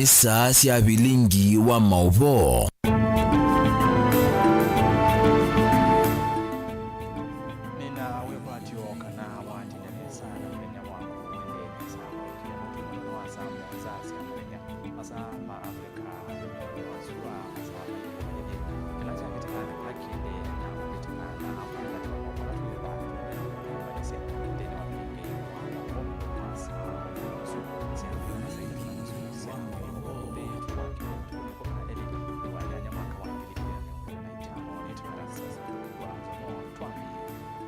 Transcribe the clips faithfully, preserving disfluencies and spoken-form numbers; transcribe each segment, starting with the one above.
Saa sya vilingi wa maũvoo. Nĩna wĩkwatyo kana watinda nesa na mũthenya waku ũendee nesa. Kũvikĩa mũtũmano wa saa mũonza sya mũthenya, masaa ma Africa ya Ĩtheo, wa sua masaa maĩlĩ. Kĩla kyavĩtĩkana kĩla kĩndĩ na kũvĩtĩkana na kũvĩtĩkana kwa vala twĩthĩwa tũineena na kũyũmbanĩsya nthĩnĩ wa vilingi wa maũvoo ma saa ũsu sya Africa.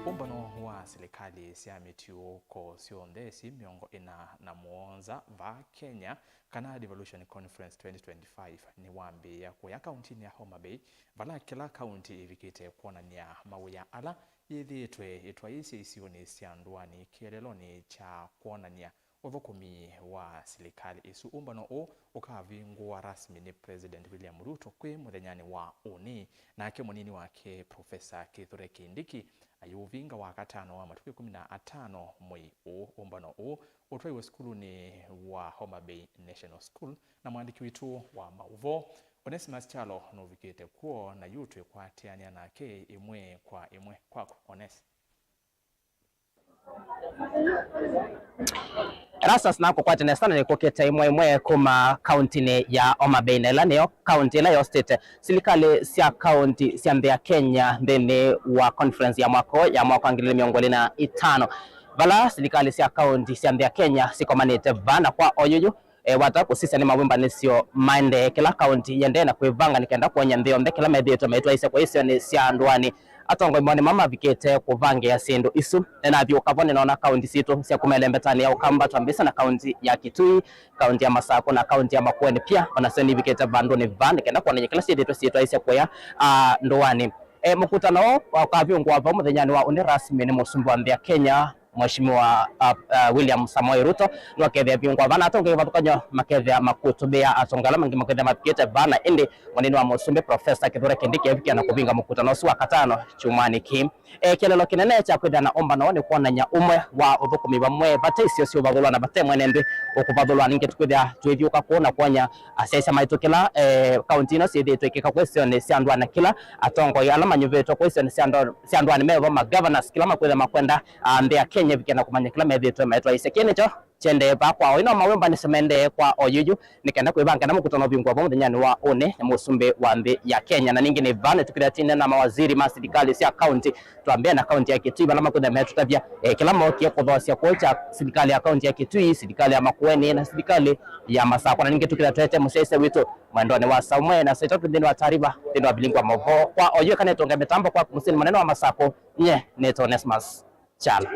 Ũmbano wa silikalĩ sya mĩtiũũko syonthe ĩsu mĩongo ĩna na mũonza vaa Kenya, kana Devolution Conference twenty twenty-five, nĩwambĩĩa kũya kauntinĩ ya Homa Bay, vala kĩla kaunti ĩvikĩte kwonany'a mawĩa ala yĩthĩĩtwe ĩtwaĩĩsya isionĩ sya ndũanĩ kĩeleelonĩ kya kwonany'a ũthũkũmi wa silikalĩ ĩsu. Ũmbano ũũ ũkavingũwa rasmi nĩ President William Ruto kwĩ mũthenyanĩ wa ũnĩ, nake mũnini wake Professor Kithure Kindiki ayũvinga Wakatano wa matukũ ĩkũmi na atano mwei ũũ. Ũmbano ũũ ũtwaiwe sukulunĩ wa Homa Bay National School, na mwandĩki witũ wa maũvoo Onesimus Kyalo nũvikĩte kw'o, na yu twĩkwatĩanĩa nake ĩmwe kwa ĩmwe. Kwaku, Ones. Erastus, nakũkwate nesa na nĩkũkĩte ĩmwe ĩmwe kuma kauntinĩ ya Homa Bay, na ĩla nĩyo kaunti ĩla yosĩte silikalĩ sya kaunti sya nthĩ ya Kenya nthĩnĩ wa conference ya mwaka ũũ ya mwaka wa ngili ilĩ mĩongo ĩlĩ na itano, vala silikalĩ sya kaunti sya nthĩ ya Kenya sikomanĩte vaa, na kwa oyuyu e, wata kũsisya nĩ mawĩmbanĩsyo maendee kĩla kaunti yendee na kwĩvanga nĩ kenda kwony'a nthĩ yonthe kĩla methĩĩtwe maitwaĩĩsya kwa isionĩ sya ndũanĩ. Atongoi moo nĩmo mavikĩte kũvangĩa syĩndũ isu. Nĩnathyũũka vo nĩnoona kaunti sitũ sya kuma ĩlembetanĩ ya Ũkamba twambĩĩsya na kaunti ya Kitui, kaunti ya Masakũ na kaunti ya Makueni pia, onasyo nivikĩte vandũnĩ vaa nĩ kenda kwonany'a kĩla syĩthĩĩtwe syĩtwaĩĩsya kũya, a, ndũanĩ. E, mũkutano ũũ ũkavingũwa vau mũthenyanĩ wa ũnĩ rasmi nĩ mũsumbĩ wa nthĩ ya Kenya, Mheshimiwa, uh, uh, William Samoei Ruto nĩwakethĩa vingũa vaa, na atongoi vathũkany'o makethĩa makũtũmĩa atongoi ala mangĩ makethĩa mavikĩte vaa, na ĩndĩ mũnini wa mũsumbĩ Professor Kithure Kindiki evikia na kũvinga mũkutano ũsu Wakatano kyumwanĩ kĩĩ. E, kĩeleelo kĩnene kya kwĩthĩa na ũmbano nĩ kwonany'a ũmwe wa ũthũkũmi vamwe vate isio syũvathũlwa na vate mwene nthĩ ũkũvathũlwa. Ningĩ tũkwĩthĩa tũithyũũka kũũ na kwony'a asyaĩĩsya maitũ kĩla, e, kaunti ino syĩthĩĩtwe ikĩka kwa isionĩ sya ndũanĩ, kĩla atongoi ala manyuvĩtwe kwa isionĩ sya ndũ- sya ndũanĩ me vo, ma governors, kĩla makwĩthĩa makwenda, a, nthĩ ya Kenya ĩvike na kũmanya kĩla methĩĩtwe maitwaĩĩsya. Kĩĩ nĩkyo kyendee vaa kwa oyu, no mawĩmbanĩsyo mendee kwa oyuyu nĩ kenda kwĩvanga na mũkutano ũvingũa vau mũthenyanĩ wa ũnĩ nĩ mũsumbĩ wa nthĩ ya Kenya. Na ningĩ nĩ vaa nĩtũkĩthĩa tine na mawaziri ma silikalĩ sya kaunti, twambĩe na kaunti ya Kitui, vala makwĩthĩa metũtavya, e, kĩla mookie kũthoosya kũũ kya silikalĩ ya kaunti ya Kitui, silikalĩ ya Makueni na silikalĩ ya Masakũ. Na ningĩ tũkĩthĩa twete mũsyaĩĩsya witũ mwendonĩ wa saa ũmwe na saa itatũ nthĩnĩ wa taarifa nthĩnĩ wa vilingi wa maũvoo. Kwa oyu ĩkanĩtũnge mĩtambo kwaku mũsyĩnĩ mũnene wa Masakũ, nye nĩtwa Onesmus Kyalo.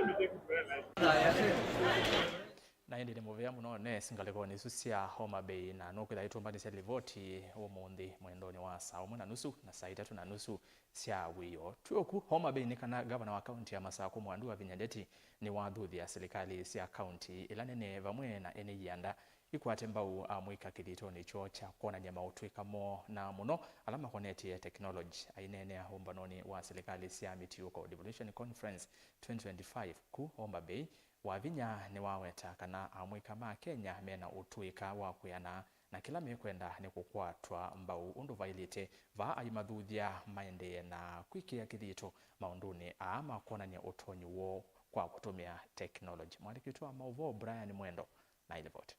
Na ĩndĩ nĩ mũvea mũno Ones ngalĩkonĩ isu sya Homa Bay, na nũkwĩtha aitũmbanĩsya livoti ũmũnthĩ mwendonĩ wa saa ũmwe na nusu na saa itatũ na nusu sya wĩoo. Twĩ oku Homa Bay nĩ kana ngavana wa kaunti ya Masakũ Mwandũ wa Vinya Ndeti nĩwathuthya silikalĩ sya kaunti ila nene vamwe na ene ianda ikwate mbau amũika kĩthitonĩ kyoo kya kwonany'a maũtw'ĩka moo, na mũno ala makonetye technology. Aineenea ũmbanonĩ wa silikalĩ sya mĩtiũko, Devolution Conference twenty twenty-five, ku Homa Bay, Wavinya nĩwaweta kana amũika ma Kenya mena ũtũĩka wa kwĩana na kĩla mekwenda nĩ kũkwatwa mbau ũndũ vaĩlĩte. Vaa aimathuthya maendee na kwĩkĩa kĩthito maũndũnĩ aa ma kwonany'a ũtonyi woo kwa kũtũmĩa technology. Mwandĩki witũ wa maũvoo Brian Mwendo na ilivoti.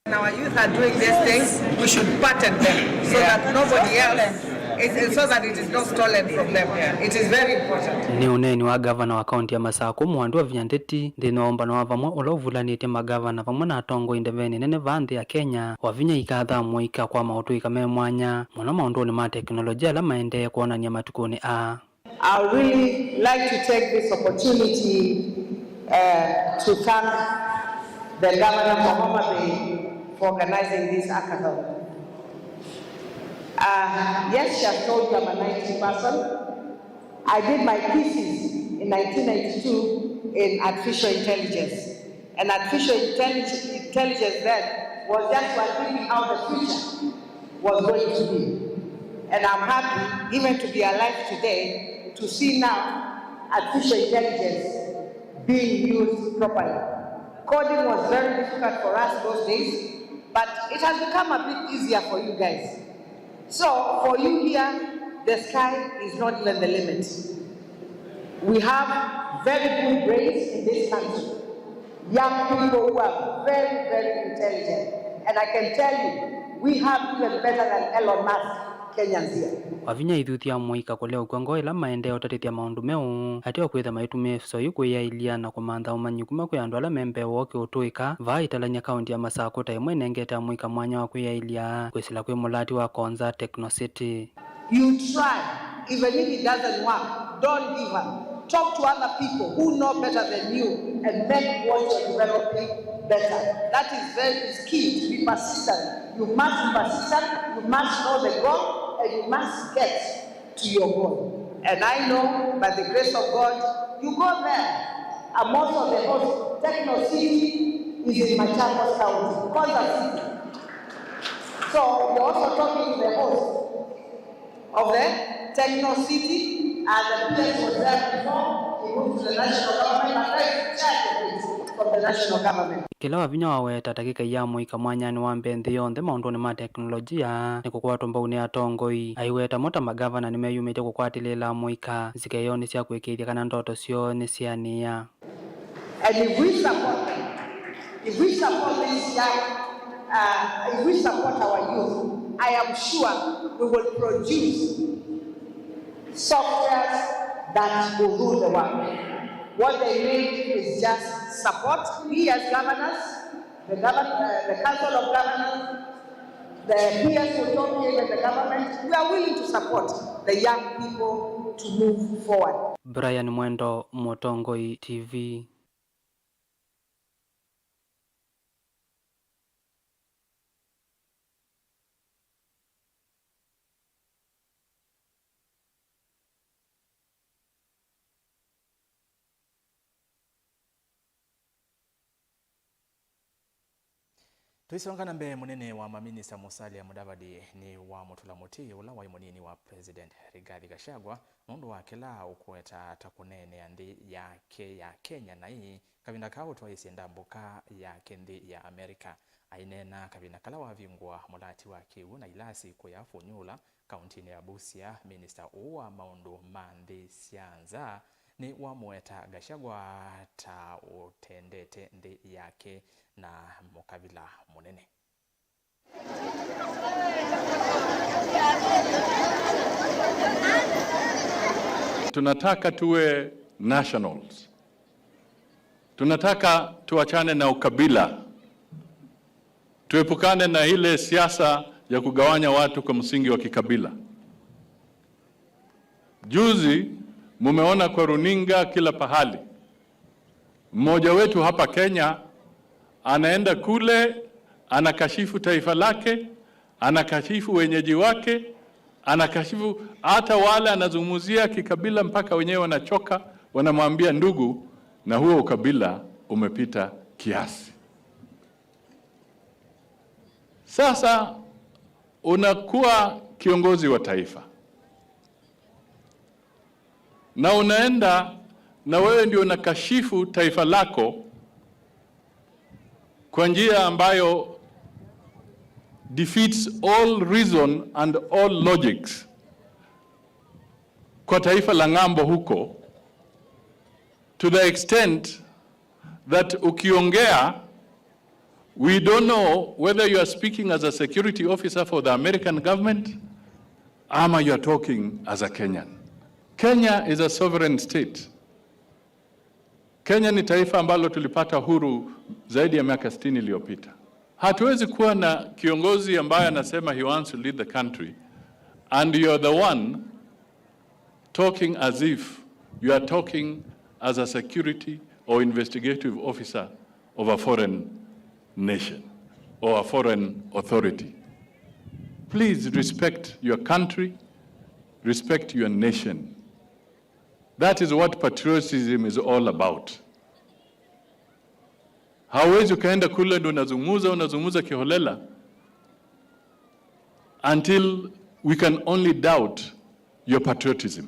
When our youth are doing these things, we should patent them so that nobody else, it, so that it is not stolen from them. It is very important. Nĩ ũneeni wa gavana wa kaunti ya Masakũ Mwandũ Wavinya Ndeti nthĩnĩ wa ũmbano wa vamwe ũla ũvulanĩtye magavana vamwe na atongoi ndeveni nene vaa nthĩ ya Kenya. Wavinya ikatha mũika kwa maũtũĩka me mwanya mũno maũndũnĩ ma teknolojĩ ala maendee kwonany'a matukũnĩ aa. I would really like to take this opportunity, uh, to thank the governor for Homa Bay for organizing this hackathon. Uh, yes, she has told you I'm an I T person. I did my thesis in nineteen ninety-two in artificial intelligence. And artificial intellig- intelligence then was just one thinking how the future was going to be. And I'm happy even to be alive today to see now artificial intelligence being used properly. Coding was very difficult for us those days, But it has become a bit easier for you guys. So for you here, the sky is not even the limit. We have very good brains in this country. Young people who are very, very intelligent. And I can tell you, we have even better than Elon Musk Kenyans here. Wavinya ithuthya mũika kũleũkw'a ngoo ĩla maendee ũtatĩthya maũndũ meũ, ateo kwĩtha maitũmĩa ĩsoyu kwĩyaĩlya na kũmantha ũmanyi kuma kwĩ andũ ala me mbee woo kĩũtũĩka. Vaa italany'a kaũnti ya Masakũ ta ĩmwe ĩnengete amũika mwanya wa kwĩyaĩlya kwĩsĩla kwĩ mũlati wa Konza Techno City. You try, even if it doesn't work, don't give up. Talk to other people who know better than you and make what you're developing better. That is very is key to be persistent. You must be persistent, you must know the goal, and you must get to your goal. And I know, by the grace of God, you go there. And most of the host, Techno City is in Machakos County, Konza City. So you're also talking to the host of the Techno City, and the P S was there before, he moved to the national government, but now he's in charge of it from the national government. Kĩla Wavinya waweta ta kĩkai ya mũika mwanyanĩ wa mbee nthĩ yonthe maũndũnĩ ma teknolojia nĩ kũkwatwa mbau nĩ atongoi. Aiweta mo ta magavana nĩmeyumĩtye kũkwatĩlĩĩla amũika nzika yoo nĩ sya kũĩkĩĩthya kana ndoto syoo nĩsyeanĩa. And if we support them, if we support this young, uh, if we support our youth, I am sure we will produce softwares that will rule the world. What they need is just support. We as governors, the govern-, uh, the Council of Governors, the P S who talk here, the government, we are willing to support the young people to move forward. Brian Mwendo, Mũtongoi T V. Tũisonga na mbee, mũnene wa maminista Musalia Mudavadi nĩwamũtũla mũtĩ ũla waĩ mũnini wa President Rigathi Gachagua nũndũ wa kĩla ũkũweta ta kũneenea nthĩ yake ya Kenya na ĩ kavinda ka ũtwaĩĩsye ndambũka yake nthĩ ya Amerika. Aineena kavinda kala wavingũa mũlati wa kĩw'ũ na ilasi kũya Funyula, kaũntĩnĩ ya Busia, minista ũũ wa maũndũ ma nthĩ sya nza nĩwamũweta Gachagua ta ũtendete nthĩ yake na mũkavila mũnene. Tunataka tuwe nationals. Tunataka tuachane na ukabila. Tuepukane na ile siasa ya kugawanya watu kwa msingi wa kikabila. Juzi mumeona kwa runinga kila pahali, mmoja wetu hapa Kenya anaenda kule, anakashifu taifa lake, anakashifu wenyeji wake, anakashifu hata wale anazungumzia kikabila, mpaka wenyewe wanachoka, wanamwambia, "Ndugu, na huo ukabila umepita kiasi." Sasa unakuwa kiongozi wa taifa na unaenda na wewe ndio unakashifu taifa lako kwa njia ambayo defeats all reason and all logics kwa taifa la ng'ambo huko, to the extent that ukiongea, we don't know whether you are speaking as a security officer for the American government ama you are talking as a Kenyan. Kenya is a sovereign state. Kenya ni taifa ambalo tulipata huru zaidi ya miaka sitini iliyopita. Hatuwezi kuwa na kiongozi ambaye anasema he wants to lead the country and you are the one talking as if you are talking as a security or investigative officer of a foreign nation or a foreign authority. Please respect your country, respect your nation. That is what patriotism is all about. Hauwezi ukaenda kule ndo unazungumza, unazungumza kiholela until we can only doubt your patriotism.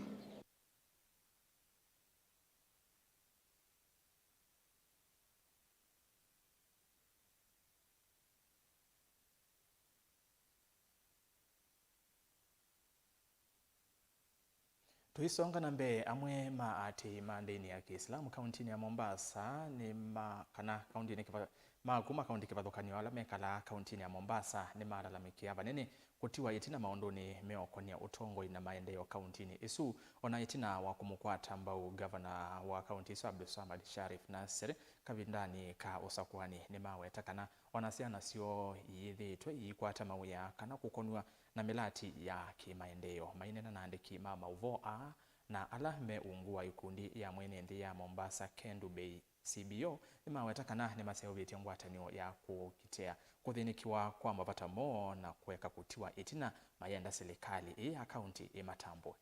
Tũisonga na mbee, amwe ma aatĩĩi ma ndĩni ya Kĩislamu kauntinĩ ya Mombasa nĩ ma, kana kauntinĩ kĩva-, ma kuma kaunti kĩvathũkany'o ala mekalaa kauntinĩ ya Mombasa nĩmalalamĩkĩa vanene kũtiwa ĩtina maũndũnĩ meũkonia ũtongoi na maendeeo kauntinĩ ĩsu, o na ĩtina wa kũmũkwata mbau ngavana wa kaunti ĩsu Abdulswamad Sharif Nasser kavindanĩ ka ũsakũani. Nĩmaweta kana o na syana syoo iyĩthĩĩtwe iikwata mawĩa kana kũkonw'a na mĩlati ya kĩmaendeeo. Maineena na andĩki ma maũvoo aa na ala me ungu wa ikundi ya mwene nthĩ ya Mombasa Kendu Bay, C B O, nĩmaweta kana nĩmaseũvĩtye ngwatanĩo ya kũkitĩa kũthĩnĩkĩwa kwa mavata moo na kũeka kũtiwa ĩtina mayenda silikalĩ ĩĩ ya kaunti ĩmatambũe.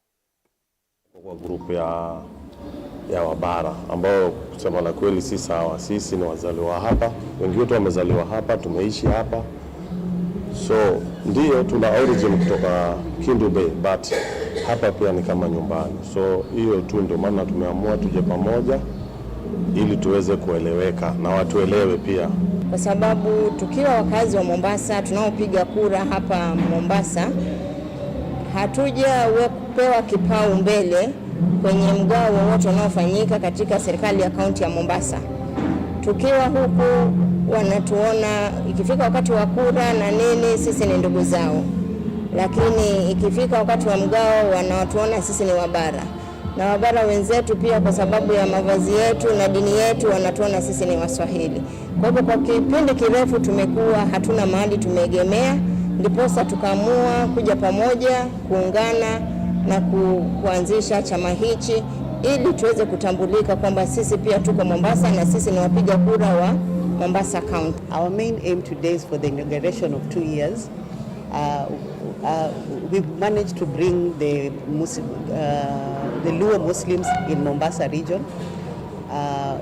Kwa grupu ya, ya Wabara, ambao kusema la kweli si sawa. Sisi ni wazaliwa hapa, wengi wetu wamezaliwa hapa, tumeishi hapa. So, ndio tuna origin kutoka Kendu Bay, but hapa pia ni kama nyumbani. So, hiyo tu ndio maana tumeamua tuje pamoja ili tuweze kueleweka na watuelewe pia. Kwa sababu tukiwa wakazi wa Mombasa, tunaopiga kura hapa Mombasa, hatujapewa kipaumbele kwenye mgao wowote unaofanyika katika serikali ya kaunti ya Mombasa. Tukiwa huku, wanatuona, ikifika wakati wa kura na nini, sisi ni ndugu zao, lakini ikifika wakati wa mgao, wanatuona sisi ni Wabara, na Wabara wenzetu pia, kwa sababu ya mavazi yetu na dini yetu, wanatuona sisi ni Waswahili. Kwa hivyo, kwa kipindi kirefu tumekuwa hatuna mahali tumeegemea, ndiposa tukaamua kuja pamoja, kuungana na ku-, kuanzisha chama hichi ili tuweze kutambulika kwamba sisi pia tuko Mombasa na sisi ni wapiga kura wa Mombasa County. Our main aim today is for the inauguration of two years. Uh, uh, we've managed to bring the Muslim, uh, the Luo Muslims in Mombasa region. Uh,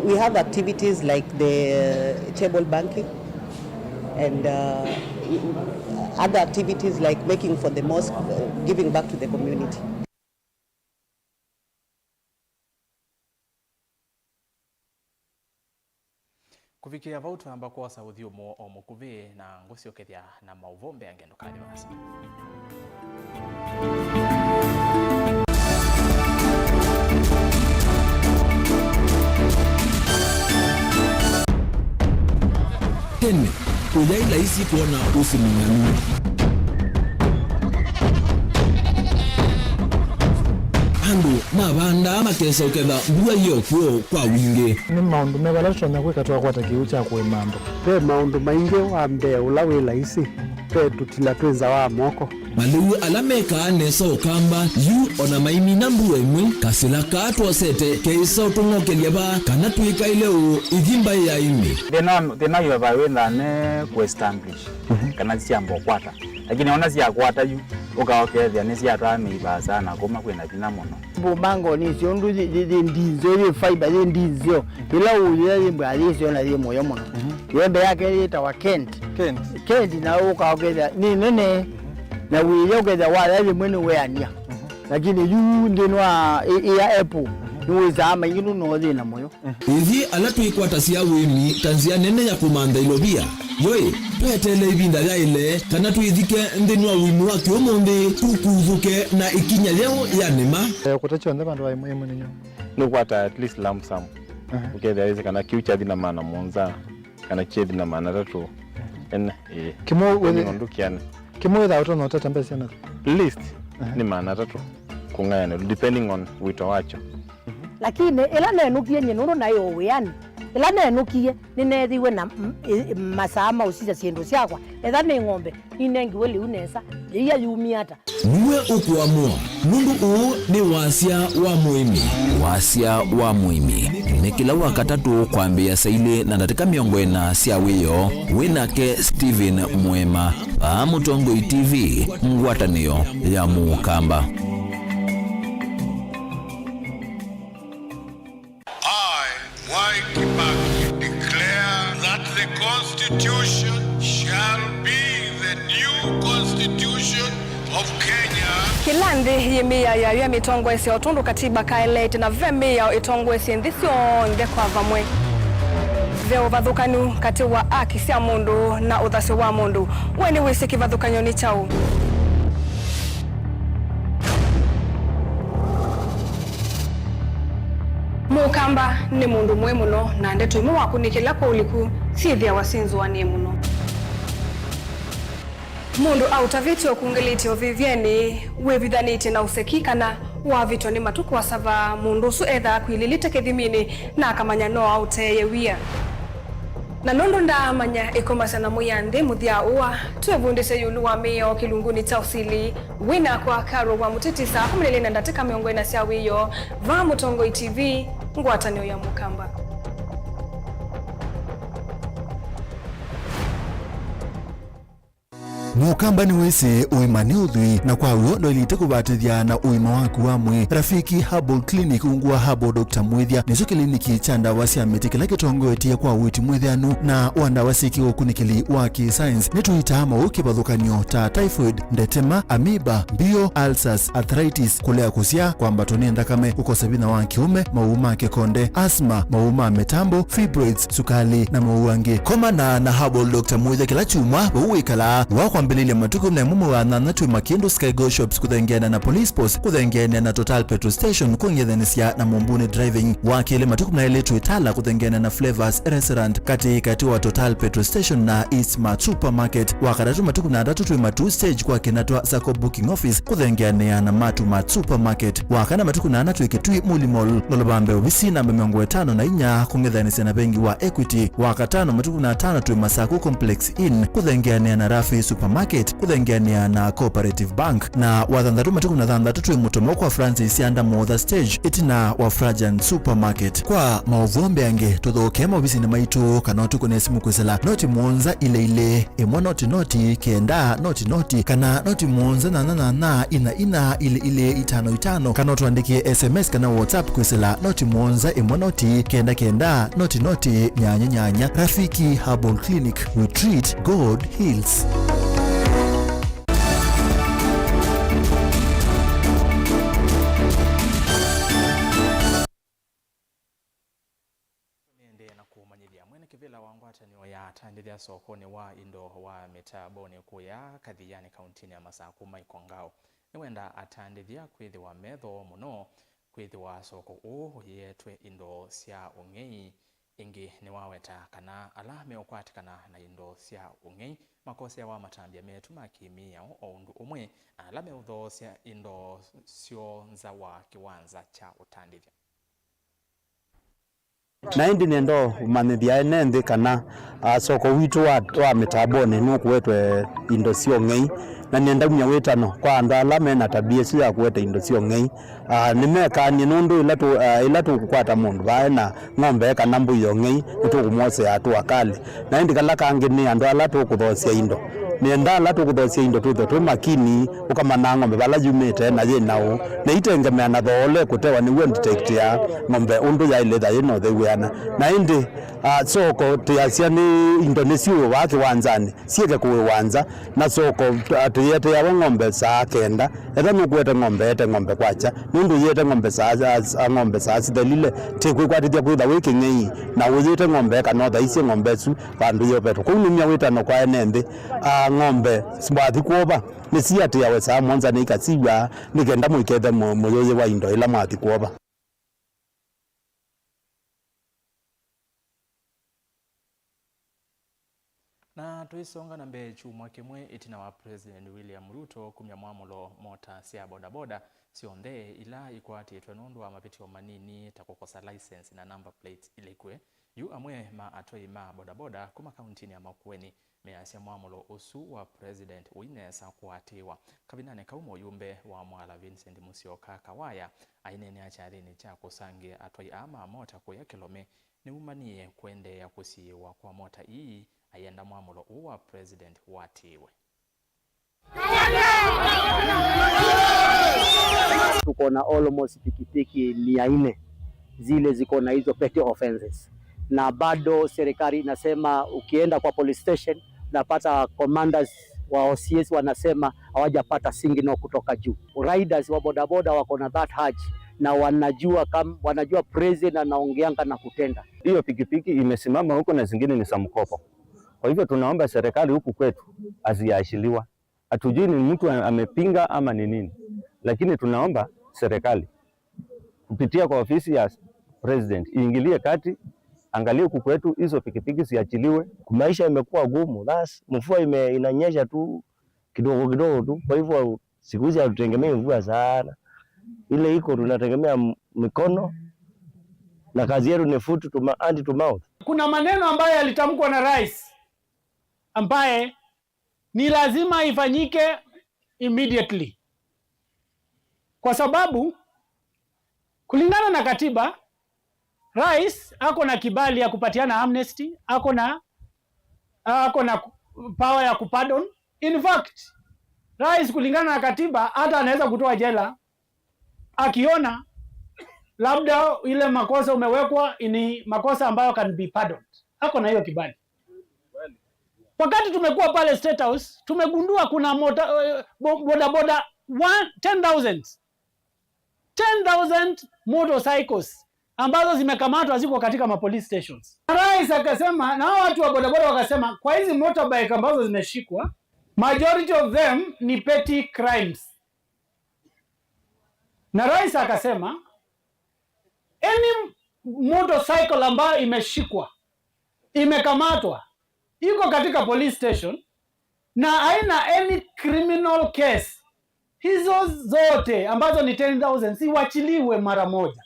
we have activities like the table banking and, uh, other activities like making for the mosque, uh, giving back to the community. Kũvikĩa vau, twamba kwosa ũthyũmũo o mũkuvĩ na ngũsyokethya na maũvoo mbeange, ndũkathi vaasa. Tene, ũyaĩ laisi kwona ũsĩ mũng'anu. Andũ mavandaa makesa ũketha mbua yĩ o kw'o kwa wingĩ. Nĩ maũndũ meva ala tũtonya kwĩka twakwata kĩw'ũ kya kũĩma andũ? Ve maũndũ maingĩ. Wa mbee ũla wĩ laisi, ve tũtila twĩ nza wa moko. Malĩu ala mekaa nesa Ũkamba yu o na maimina mbua ĩmwe, kasĩla kaa twosete keĩsa ũtũng'okelya vaa kana twĩkaĩle ũũ ithi mbaĩ ya ĩmĩ. Thĩna, thĩna wĩ vaa wĩthaa ne kũ establish, mhm, kana syamba ũkwata. Lakini ona syakwata yu, ũka ũkethĩa nĩsyatwaa mĩi vaasa na kũma kwĩna vinya mũno. Mbumbango nĩsyo ũndũ yĩ, yĩ, yĩ ndinzeo, yĩ fiber, yĩ ndinzeo. Ĩla ũyĩa yĩ mbaa yĩsyo na yĩ mũyo mũno. Mhm. Yembe yake yĩtawa Kent. Kent. Kent, na ũka ũkethĩa nĩ nene, na wĩya ũkethĩa waya yĩmwe nĩweania. Mhm. Lakini yu nthĩnĩ wa ĩ-, ĩya apple, mhm, nĩwĩsaa maingĩ nũndũ no thĩna mũyo. Ithyĩ ala twĩkwatasya ũĩmi ta nzĩa nene ya kũmantha ilovia, yo-ĩ, tweteele ĩvinda yaĩle kana twĩthike nthĩnĩ wa ũĩmi wa kĩũmũnthĩ, tũkuthũke na ĩkinya yeũ ya nĩma. Eh, kũta kyonthe vandũ va ĩmwe, ĩmwe nĩ nyũmba. Nũkwata at least lump sum. Aha. Ũkethĩa wĩsĩ kana kĩu kyathi na maana mũonza, kana kyethi na maana atatũ. Ene, ĩĩ. Kĩmwe. Depending on ndũkĩane. Kĩmwe wĩthaa ũtonya ũtata mbesa syana? Least, aha, nĩ maana atatũ kũng'ayanĩlwa, depending on wĩto wakyo. Lakini ĩla nenũkie nyie, nũndũ naĩ o wĩanĩ, ĩla nenũkie, nĩneethiwe na m-, ĩ-, masaa ma ũsisya syĩndũ syakwa. Etha nĩ ng'ombe, ninengiwe lĩu nesa, yĩia yumie ata? Nue ũkũamũa, nũndũ ũũ nĩ Wasya wa Mũĩmi. Wasya wa Mũĩmi nĩ kĩla Wakatatũ kwambĩĩa saa ilĩ na ndatĩka mĩongo ĩna sya wĩoo. Wĩ nake Stephen Mwema, vaa Mũtongoi T V, ngwatanĩo ya Mũkamba. I, Mwai Kibaki, declare that the Constitution shall be the new Constitution of Kenya. Kĩla nthĩ yĩ mĩao yayo ya mĩtongoesya o tondũ katiba kaeleete, na ve mĩao ĩtongoesye nthĩ syonthe kwa vamwe. Ve ũvathũkanu katĩ wa aki sya mũndũ na ũthasyo wa mũndũ. We nĩwĩsĩ kĩvathũkany'o nĩ kyaũ? Mũkamba nĩ mũndũ mũĩ mũno, na ndeto imwe wakunĩkĩla kwa ũliku syĩthĩawa syĩ nzũanĩe mũno. Mũndũ aũtavĩtye ũkungĩlĩtye ũvĩvyenĩ wĩvithanĩtye na ũseki kana wavĩtwa nĩ matukũ asava, mũndũ ũsu ethaa akwilĩlĩte kĩthiminĩ na akamanya no aũteeye wia. Na nũndũ ndaamanya ĩkomasya na mwĩanthĩ mũthya ũa, twĩvundĩsye ĩũlũ wa mĩao kĩlungunĩ kya ũsili. Wĩ nakwa Carol wa Mũtĩtĩ saa kũmi na ilĩ na ndatĩka mĩongo ĩna sya wĩoo, vaa Mũtongoi T V, ngwatanĩo ya Mũkamba. Mũkamba nĩwĩsĩ ũima nĩ ũthwii, na kwa w'o ndwaĩlĩte kũvatĩthya na ũima waku wa mwĩĩ. Rafiki Herbal Clinic ungu wa Herbal Doctor Mwĩthya nĩkyo kĩliniki kya ndawa sya mĩtĩ kĩla kĩtongoetye kwa ũiiti mwĩthĩanu na wa ndawa syĩ kĩũkunĩkĩli wa kĩ-science. Nĩtũitaa maũũ kĩvathũkany'o ta typhoid, ndetema, amoeba, mbio, ulcers, arthritis, kũlea kũsyaa, kwambatwa nĩ nthakame, kũkosa vinya wa kĩũme, maũũ ma kĩkonde, asthma, maũũ ma mĩtambo, fibroids, sukali, na maũũ angĩ. Komana na Herbal Doctor Mwĩthya kĩla kyumwa vau wĩkalaa. Wa kwambĩlĩlya matukũ na ĩmwe mwei wa nyanya twĩ Makindu Sky Go Shops kũthengeana na Police Post, kũthengeana na Total Petrol Station, kũng'ethanĩsya na Mumbuni Driving. Wa kelĩ matukũ na elĩ twĩ Tala kũthengeana na Flavors Restaurant, katĩ katĩ wa Total Petrol Station na East Mart Supermarket. Wa katatũ matukũ na atatũ twĩ Matuu Stage kwa Kinatwa Sacco Booking Office kũthengeanĩa na Matu Mart Supermarket. Wa kana matukũ na ana twĩ Kitui Muli Mall, Lolobambe ovisi namba mĩongo ĩtano na inya kũng'ethanĩsya na vengi wa Equity. Wa katano matukũ na atano twĩ Masaku Complex Inn kũthengeanĩa na Rafi Supermarket kũthengeanĩa na Cooperative Bank. Na wa thanthatũ matukũ na thanthatũ twĩ Mũtomo kwa Francis Yanda Motha Stage ĩtina wa Frajan Supermarket. Kwa maũvoo mbeange tũthokee maovisinĩ maitũ kana ũtũkũne simũ kwĩsĩla noti mũonza ilĩ ilĩ ĩmwe noti noti kenda noti noti kana noti mũonza nyanya nyanya ina ina ilĩ ilĩ itano itano, kana ũtũandĩkĩe S M S kana WhatsApp kwĩsĩla noti mũonza ĩmwe noti kenda kenda noti noti nyanya nyanya. Rafiki Herbal Clinic, we treat, God heals. Nĩendee na kũmanyĩthya mwene kĩvĩla wa ngwatanĩo ya atandĩthya sokonĩ wa indo wa mĩtambonĩ kũya Kathiani kauntinĩ ya Masaku, Michael Ngao, nĩwenda atandĩthya kwĩthĩwa methoo mũno kwĩthĩwa soko ũũ ũyĩetwe indo sya ũng'ei. Ĩngĩ nĩwaweta kana ala meũkwatĩkana na indo sya ũng'ei makoseawa matambya metu ma kĩ-mĩao o ũndũ ũmwe na ala meũthoosya indo syoo nza wa kĩwanza kya ũtandĩthya. Na ĩndĩ nĩenda ũmanyĩthya ene nthĩ kana, ah, soko witũ wa, wa mĩtambonĩ nũkũetwe indo sya ũng'ei, na nĩenda umya wĩtano kwa andũ ala mena tabia ĩsu ya kũete indo sya ũng'ei. Ah, nĩmekanie nũndũ ĩla tũ-, ah, ĩla tũkũkwata mũndũ vaa ena ng'ombe kana mbũi ya ũng'ei, nĩtũkũmwosea hatua kali. Na ĩndĩ kala kangĩ nĩ andũ ala tũkũthoosya indo. Nĩenda ala tũkũthoosya indo twĩthwe twĩ makini, ũkamanaa ng'ombe vala yumĩte na yĩ naũ. Na itengemea na thooa ũla ĩkũtewa nĩw'o ndetectĩaa ng'ombe ũndũ yaĩlĩtha yĩ na ũtheu wĩana. Na ĩndĩ, ah, soko twĩasya nĩ indo nĩsyũĩ vaa kĩwanzanĩ, syĩke kũĩwa nza, na soko tũ-, tũyĩeteawa ng'ombe saa kenda. Ethwa nũkũete ng'ombe, ete ng'ombe kwakya, nũndũ ũyĩete ng'ombe saa, a, a, ng'ombe saa sithelile, ti kwĩkwatĩthya kwĩtha wĩ kĩng'ei, na ũyĩte ng'ombe kana ũthaisye ng'ombe ĩsu vandũ yovetwe. Kwoou nũmya wĩtano kwa ene nthĩ, a, ng'ombe mwathi kwova nĩsiatĩawe saa mũonza nĩ ikasiw'a, nĩ kenda mũikethe mũ-, mũyũyĩ wa indo ĩla mwathi kwova. Na tũisonga na mbee, kyumwa kĩmwe ĩtina wa President William Ruto kumya mwamũlo, mota sya bodaboda syonthe ila ikwatĩtwe nũndũ wa mavĩtyo manini ta kũkosa license na number plates ilĩkw'e, yu amwe ma atwai ma bodaboda kuma kauntinĩ ya Makueni measya mwamũlo ũsu wa President ũi nesa kũatĩĩwa. Kavindanĩ kau, mũyumbe wa Mwala Vincent Musyoka Kawaya aineenea kyathĩnĩ kya kũsangĩa atwai aa ma mota kũya Kĩlome nĩumanie kũendeea kũsiĩĩwa kwa mota ii, ayenda mwamũlo ũũ wa President ũatĩĩwe. Tuko na almost pikipiki mia nne zile ziko na hizo petty offenses, na bado serikali inasema ukienda kwa police station unapata commanders wa O C S wanasema hawajapata signal kutoka juu. Riders wa bodaboda wako na that urge na wanajua kam-, wanajua president anaongeanga na kutenda. Hiyo pikipiki imesimama huko na zingine ni za mkopo. Kwa hivyo tunaomba serikali huku kwetu haziachiliwa. Hatujui ni mtu a-, amepinga ama ni nini. Lakini tunaomba serikali kupitia kwa ofisi ya President, iingilie kati, angalie huku kwetu, hizo pikipiki ziachiliwe. Maisha imekuwa gumu, that's, mvua ime-, inanyesha tu kidogo kidogo tu. Kwa hivyo siku hizi hatutegemei mvua sana, ile iko tunategemea m-, mikono, na kazi yetu ni foot to ma-, hand to mouth. Kuna maneno ambayo yalitamkwa na rais ambaye ni lazima ifanyike immediately, kwa sababu kulingana na katiba, rais ako na kibali ya kupatiana amnesty, ako na, ako na power ya kupardon. In fact, rais kulingana na katiba hata anaweza kutoa jela akiona labda ile makosa umewekwa ni makosa ambayo can be pardoned. Ako na hiyo kibali. Wakati tumekuwa pale State House, tumegundua kuna mota-, eh, bo-, bodaboda one, ten thousand, ten thousand motorcycles ambazo zimekamatwa, ziko katika ma police stations. Na rais akasema, na hao watu wa bodaboda wakasema, kwa hizi motorbike ambazo zimeshikwa, majority of them ni petty crimes. Na rais akasema, any motorcycle ambayo imeshikwa, imekamatwa, iko katika police station na haina any criminal case, hizo zote ambazo ni ten thousand ziwachiliwe mara moja.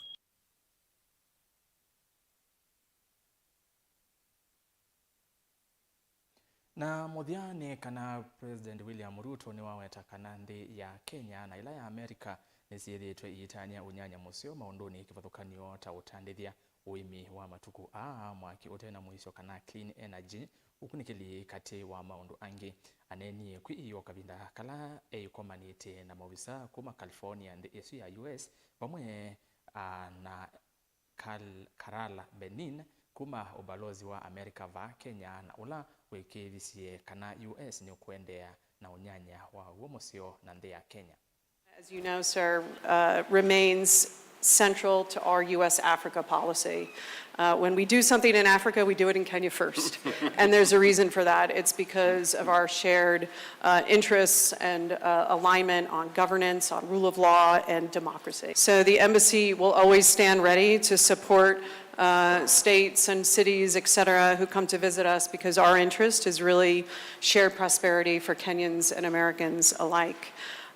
Na mũthya nĩ kana President William Ruto nĩwaweta kana nthĩ ya Kenya na ĩla ya America nĩsyĩthĩĩtwe iitany'a ũnyanya mũseo maũndũnĩ kĩvathũkany'o ta ũtandĩthya, ũĩmi wa matukũ aa, mwaki ũte na mũisyo kana clean energy, ũkunĩkĩli katĩ wa maũndũ angĩ. Aneenie kwĩ o kavinda kala eĩkomanĩte na maovisa kuma California nthĩ ĩsu ya U S vamwe, a, na Kal-, Karala Benin kuma ũbalozi wa America vaa Kenya, na ũla wĩkĩĩthisye kana U S nĩũkũendeea na ũnyanya wa w'o mũseo na nthĩ ya Kenya. As you know, sir, uh, remains central to our U S Africa policy. Uh, when we do something in Africa, we do it in Kenya first. And there's a reason for that. It's because of our shared uh, interests and uh, alignment on governance, on rule of law, and democracy. So the embassy will always stand ready to support uh, states and cities, et cetera, who come to visit us, because our interest is really shared prosperity for Kenyans and Americans alike.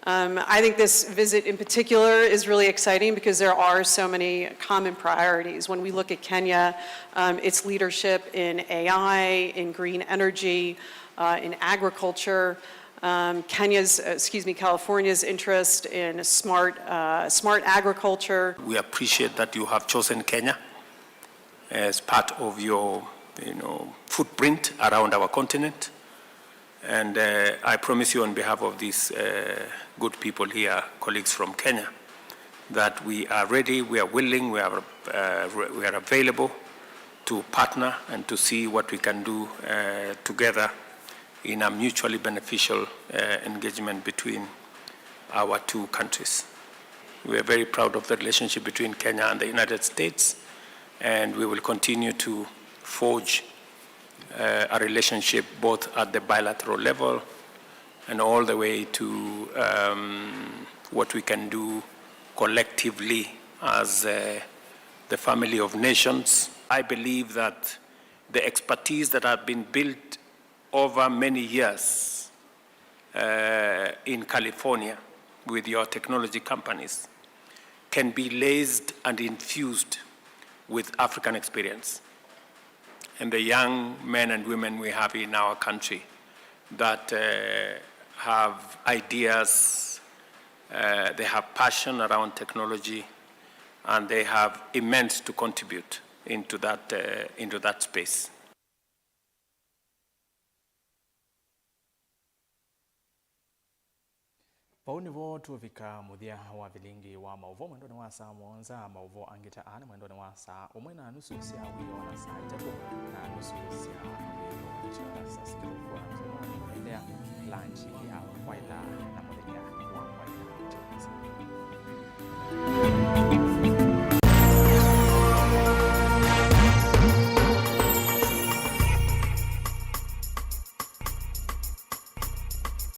Um, I think this visit in particular is really exciting because there are so many common priorities. When we look at Kenya, um, its leadership in A I, in green energy, uh, in agriculture, um, Kenya's, uh, excuse me, California's interest in smart, uh, smart agriculture. We appreciate that you have chosen Kenya as part of your, you know, footprint around our continent. And, uh, I promise you on behalf of these, uh, good people here, colleagues from Kenya, that we are ready, we are willing, we are, uh, re-, we are available to partner and to see what we can do, uh, together in a mutually beneficial, uh, engagement between our two countries. We are very proud of the relationship between Kenya and the United States, and we will continue to forge, uh, a relationship both at the bilateral level and all the way to, um, what we can do collectively as, uh, the family of nations. I believe that the expertise that have been built over many years, uh, in California with your technology companies can be laced and infused with African experience. And the young men and women we have in our country that, uh, have ideas, uh, they have passion around technology, and they have immense to contribute into that, uh, into that space. Vau nĩvo tũvika mũthya wa vilingi wa maũvoo mwendonĩ wa saa mũonza. Maũvoo angĩ ta aa nĩ mwendonĩ wa saa ũmwe na nusu sya wĩoo na saa itatũ na nusu sya wĩoo. Ĩtina, subscribe kwa Nzũmani, kũendea lunch ya kwaĩla na mũthenya.